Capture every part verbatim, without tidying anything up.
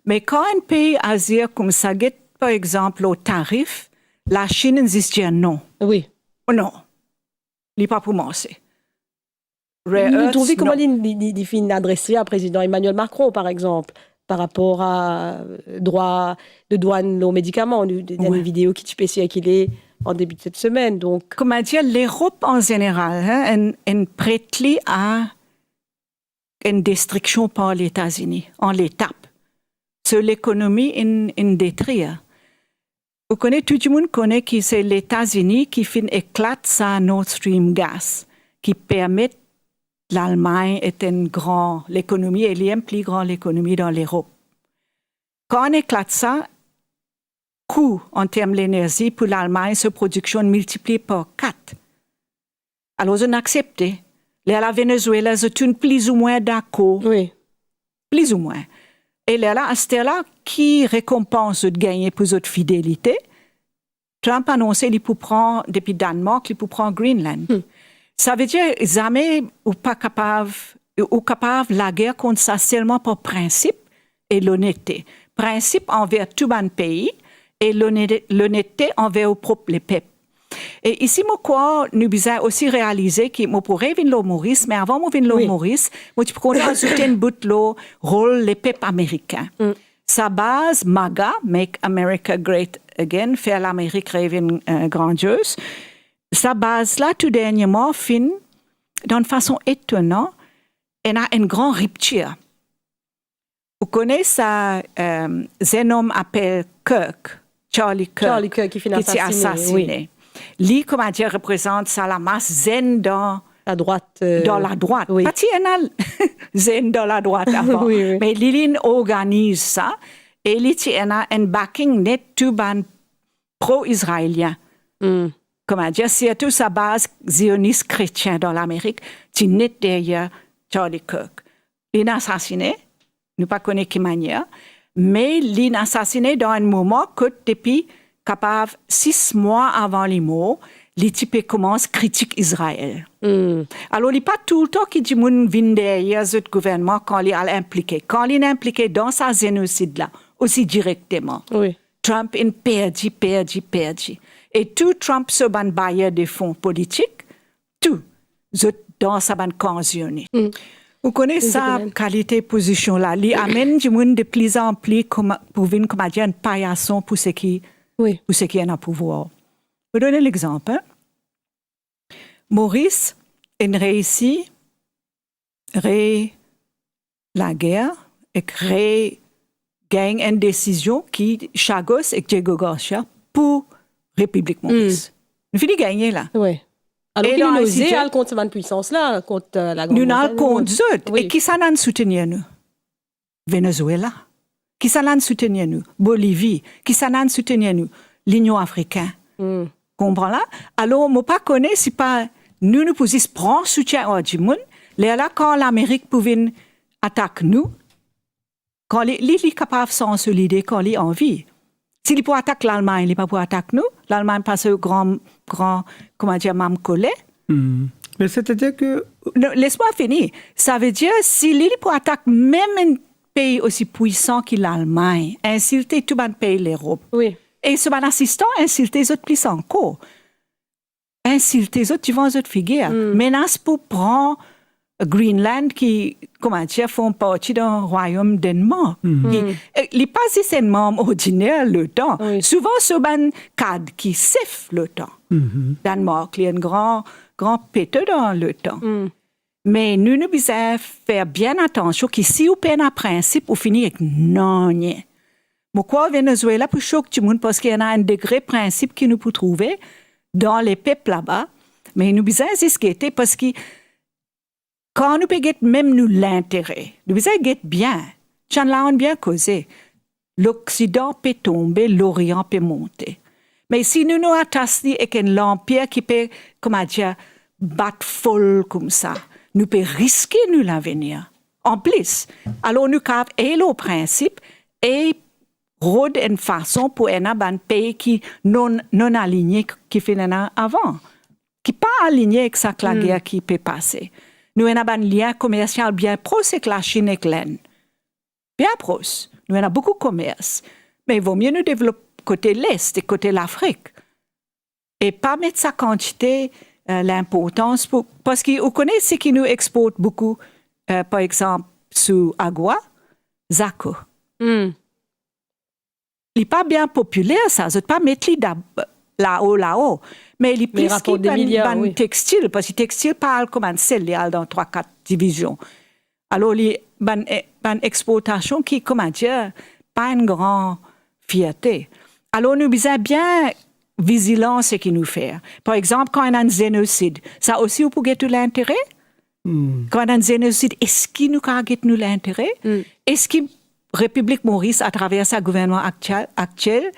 Me kan enn pei azir koumsa, get par exanp lor tarif, Lasinn inn zis dir non. Wi. Non. Li pa pou marse. Rare earths, non. Nou trouve kouma li, li, li, li finn adrese a Prezidan Emmanuel Macron, par exanp, par rapor a, euh, drwa de dwann lor medikaman. Nou, dan enn video ki ti pe sirkile an debi de set semenn, donk. Koumadir, Lerop an zeneral, hein, inn, inn pret li a enn destriksion par Letazini, an letap. So, lekonomi inn, inn detrir. Ou kone, tou dimoun kone ki se Letazini ki finn eklat sa Nord Stream gas, ki permet Lalmagn et enn gran lekonomi, e li enn pli gran lekonomi dan Lerop. Kan inn eklat sa, kou an term lenerzi pou Lalmagn, so prodiksion miltiplie par kat. Alor, zot inn aksepte. Lerla Venezuela, zot inn plizoumwin dakor. Wi. Plizoumwin. E lerla, aster la, ki rekonpans zot gagne pou zot fidelite? Trump anonse li pou pran, depi Danmark, li pou pran Greenland. Hmm. Savedir, zame ou pa kapav, ou kapav lager kont sa selman par prinsip e lonete. Prinsip anver tou bann pei e lone-, lonete anver ou prop lepep. E isi, mo krwar nou bizin osi realize ki mo pou revinn lor Moris, me avan mo vinn lor Moris, mo ti pou kontan azout enn bout lor rol lepep amerikin. Sa baz MAGA, Make America Great Again, fer Lamerik revinn, eh, grandioz. Sa baz la, tou dernieman, finn, dan enn fason etonan, ena enn gran riptir. Ou kone sa, eh, zenn om apel Kirk, Charlie Kirk, Charlie Kirk ki finn asasine, wi. Ki ti asasine. Li, koumadir, reprezant sa lamas zenn dan ladrwat, eh, dan ladrwat. Wi. Pa ti ena zenn dan ladrwat avan. Wi, wi. Me li, linn organiz sa, e li ti ena enn backing net tou bann pro-Izraelien. Hmm. Koumadir, sirtou sa baz zionis kretien dan Lamerik, ti net deryer Charlie Kirk. Linn asasine, nou pa kone ki manier, me linn asasine dan enn moman kot depi kapav sis mwa avan li mor, li ti pe koumans kritik Izrael. Hmm. Alor, li pa toultan ki dimoun vinn deryer zot gouvernman kan li al inplike. Kan linn inplike dan sa zenosid la, osi direkteman. Wi. Trump inn perdi, perdi, perdi. E tou Trump so bann bayer de fon politik, tou, zot dan sa bann kan zionis. Hmm. Ou kone sa kalite pozision la, li amenn dimoun de pli an pli kouma, pou vinn, koumadir, enn payason pou seki, wi, pou seki ena pouvwar. Mo donn enn lexanp, hein. Moris inn reisi re lager ek re gagn enn desizion ki Chagos ek Diego Garcia pou Repiblik Moris. Hmm. Nou fini gagne la. Wi. Alor ki nou oze al kont sa bann pwisans la, kont, eh, la Grandbretann. Nou al kont zot. Wi. E kisannla inn soutenir nou? Venezuela. Kisannla inn soutenir nou? Bolivi. Kisannla inn soutenir nou? Linion Afrikin. Hmm. Konpran la? Alor, mo pa kone si pa nou, nou pou zis pran soutien ar dimoun, lerla kan Lamerik pou vinn atak nou, kan li, li, li kapav sanz so lide kan li anvi. Si li pou atak Lalmagn, li pa pou atak nou. Lalmagn pa so gran, gran, koumadir, mam kole. Hmm. Me setadir ke... Non, les mwa fini. Savedir, si li, li pou atak mem enn pei osi pwisan ki Lalmagn, insilte tou bann pei Lerop. Wi. E so bann asistan insilte zot plis ankor. Insilte zot divan zot figir. Hmm. Menas pou pran Greenland ki, koumadir, form parti dan Rwayom Denmark. Hmm. Ki, eh, li pa zis enn manm ordiner l'OTAN. Wi. Souvan so bann kad ki sef l'OTAN. Mhm. Danmark, li enn gran, gran peto dan l'OTAN. Hmm. Me nou, nou bizin fer bien atansion ki si ou pena prinsip, ou fini ek nanye. Mo krwar Venezuela pou sok dimoun parski ena enn degre prinsip ki nou pou trouve dan lepep laba, me nou bizin zis gete parski kan nou pe get mem nou lintere, nou bizin get bien. Tyann la, ann bien koze. Loksidan pe tonbe, Lorian pe monte. Me si nou, nou atas li ek enn lanpir ki pe, koumadir, bat fol koumsa, nou pe riske nou lavenir. Anplis, alor nou kav ey lor prinsip e rod enn fason pou ena bann pei ki non, non alinie ki finn ena avan, ki pa alinie ek sa lager ki pe pase. Nou ena bann lien komersial bien pros ek Lasinn ek Lenn. Bien pros. Nou ena boukou komers, me vomie nou devlop kote Les e kote Lafrik. E pa met sa kantite, eh, linportans pou, parski ou kone seki nou export boukou, eh, par exanp, sou AGOA, zako. Hmm. Li pa bien popiler sa, zot pa met li dab-, lao, lao. Me li plis ki bann, bann textil, parski textil pa al kouma enn sel, li al dan trwa, kat divizion. Alor, li, bann, eh, bann exportasion ki, kouma dir, pa enn gran fierte. Alor, nou bizin bien vizilan seki nou fer. Par exanp, kan ena enn zenosid, sa osi ou pou get ou lintere? Hmm. Kan ena enn zenosid, eski nou kav get nou lintere? Hmm. Eski Repiblik Moris, atraver sa gouvernman aktiel, aktiel,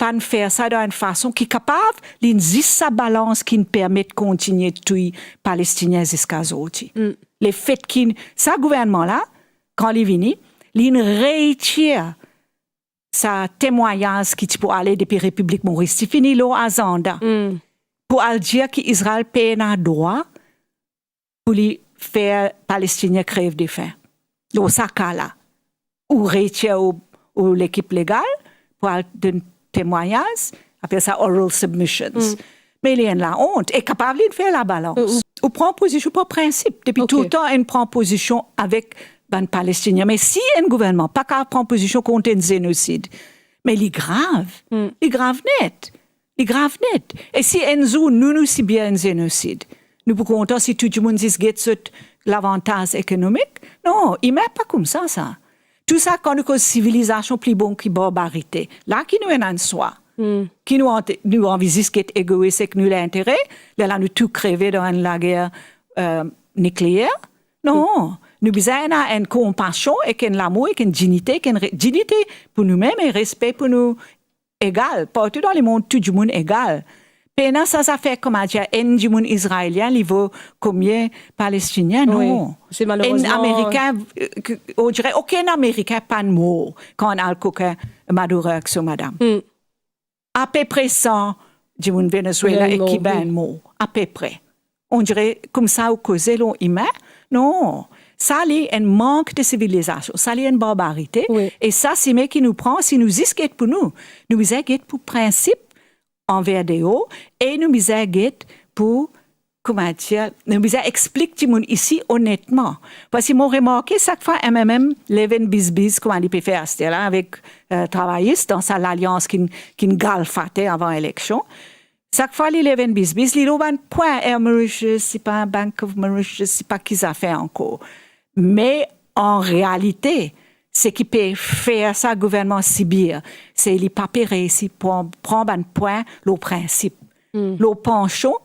pa'nn fer sa dan enn fason ki kapav, li'nn zis sa balans ki'nn permet kontigne touy Palestinien ziska zordi. Mm. Lefet ki sa gouvernman la, kan li vini, li'nn retir sa temwagnaz ki ti pou ale depi Repiblik Moris, ti fini lor azanda. Mm. Pou al dir ki Izrael pena drwa pou li fer Palestinien krev defin. Dan sa ka la, ou retir ou, ou lekip legal pou al donn temwagnaz, apel sa oral submissions. Mm. Me li enn laont, e kapav li'nn fer labalans. Mm, mm. Ou pran pozision par prensip, depi toultan inn pran pozision avek bann Palestinien. Me si enn gouvernman pa kav pran pozision kont enn zenosid, me li grav. Mm. Li grav net. Li grav net. E si enn zour nou, nou sibir enn zenosid, nou pou kontan si tou dimoun zis get zot lavantaz ekonomik? Non, imin pa koumsa sa. Tou sa, kan nou koz sivilizasion pli bon ki barbarite, la ki nou ena enn swa. Hmm. Ki nou ant-, nou anvi zis get egois ek nou lintere, lerla nou tou kreve dan enn lager, eh, nikleer? Non. Nou bizin ena enn konpasion ek enn lamour, ek enn dignite, ek enn re-, dignite pou noumem e respe pou nou egal. Partou dan lemond, tou dimoun egal. Pena sa zafer koumadir enn dimoun Izraelien, li vo komie Palestinien, non. Wi, se malerezman. Enn Amerikin, eh, ki, on dirait okenn Amerikin pa'nn mor kan al kokin Maduro ek so madam. Hmm. Apepre san dimoun Venezuela ek Kiben mor, apepre. On dirait koumsa ou koze lor imin. Non. Sa li enn mank de sivilizasion. Sa li enn barbarite. Wi. E sa sime ki nou pran, si nou zis get pou nou, nou bizin get pou prensip anver deor, e nou bizin get pou, koumadir, nou bizin explik dimoun isi onetman. Parski mo remarke sak fwa M M M lev enn bizbiz, kouma li pe fer aster la avek, eh, travayis dan sa lalians ki'nn, ki'nn galfate avan eleksion. Sak fwa li lev enn bizbiz, li lor bann pwin, Air Mauritius, sipa Bank of Mauritius, sipa ki zafer ankor. Me an realite, seki pe fer sa gouvernman sibir, se li pa pe reisi pran, pran bann pwin lor prensip. Hmm. Lor pansion,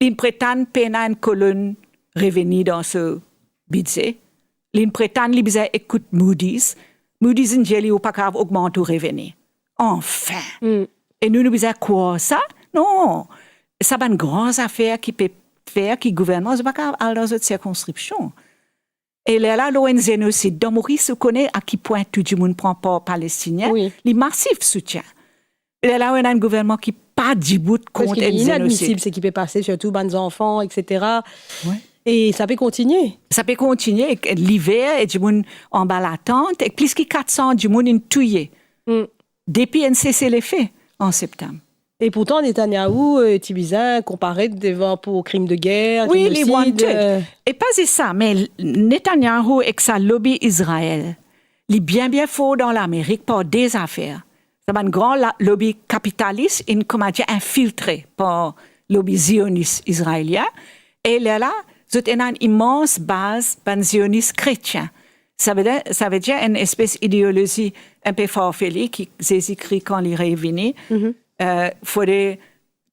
li'nn pretann pena enn kolonn reveni dan so bidze. Li'nn pretann li bizin ekout Moody's. Moody's inn dir li ou pa kav ogmant ou reveni. Anfin! Hmm. E nou, nou bizin krwar sa? Non! Sa bann gran zafer ki pe fer ki gouvernman, zot pa kav al dan zot sirkonskripsion. E lerla, lor enn zenosid, dan Moris, ou kone a ki pwin tou dimoun pran par Palestinien? Wi. Li masif soutien. Lerla, ou ena enn gouvernman ki pa dibout kont enn zenosid. Parski li inadmisib, seki pe pase, sirtou bann zanfan, et cetera. Wi. E sa pe kontigne. Sa pe kontigne, ek liver, e dimoun anba latant, e plis ki kat san dimoun inn touye. Hmm. Depi enn sese-lefe an septam. E pourtan, Netanyahu, eh, ti bizin konparet devan pou krim de guerre, wi, li wanted, eh. E pa zis sa, me Netanyahu ek sa lobby Izrael, li bien, bien for dan Lamerik par de zafer. Sa bann gran la-, lobby kapitalis inn, koumadir, infiltre par lobby zionis izraelien. E lerla, zot ena enn imans baz bann zionis kretien. Savedir, savedir enn espes ideolozi inpe farfeli ki Zezi kri kan li revini. Mhm. Eh, fode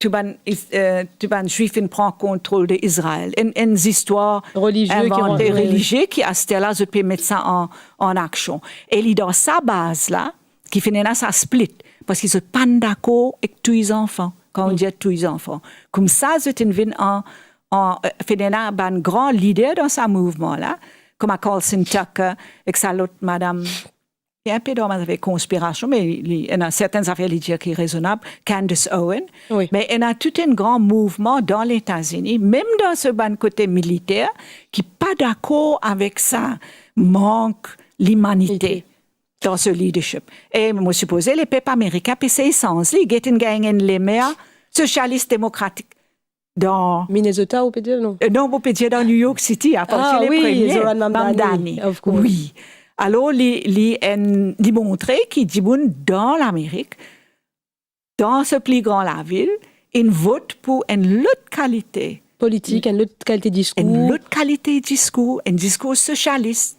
tou bann Is-, eh, tou bann Zwif inn pran kontrol de Izrael. Enn, enn zistwar relizie ki invante, wi, relizie ki asterla zot pe met sa an, an aksion. E li dan sa baz la, ki finn ena sa split, parski zot pa'nn dakor ek touy zanfan, kan ou dir touy zanfan. Koumsa, zot inn vinn an, an, eh, finn ena bann gran lider dan sa mouvman la, kouma Colson Tucker, ek sa lot madam, li inpe dan bann zafer konspirasion, me li, li ena sertin zafer li dir ki rezonab, Candace Owen. Wi. Me ena tou enn gran mouvman dan Letazini, mem dan so bann kote militer, ki pa dakor avek sa mank limanite. Limanite. dan so leadership. E mo sipoze lepep amerikin pe sey sanz li, get inn gagn enn lemer sosialis demokratik dan Minnesota, ou pe dir, non? Eh, non, mo pe dir dan New York City, apartir le premie, Zohran Mamdani. Of course. Wi. Alor, li, li enn, li montre ki dimoun dan Lamerik, dan so pli gran lavil, inn vot pou enn lot kalite politik, enn lot kalite diskour. Enn lot kalite diskour, enn diskour sosialis.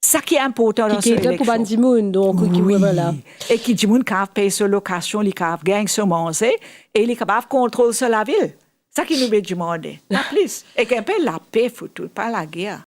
Sa ki inportan dan so eleksion. Ki ed pou bann dimoun, donk, ki, wi, vwala. E ki dimoun kapav pey so lokasion, li kapav gagn so manze, e li kapav kontrol so lavil. Sa ki nou pe dimande, pa plis. Ek enpe lape, foutou, pa lager.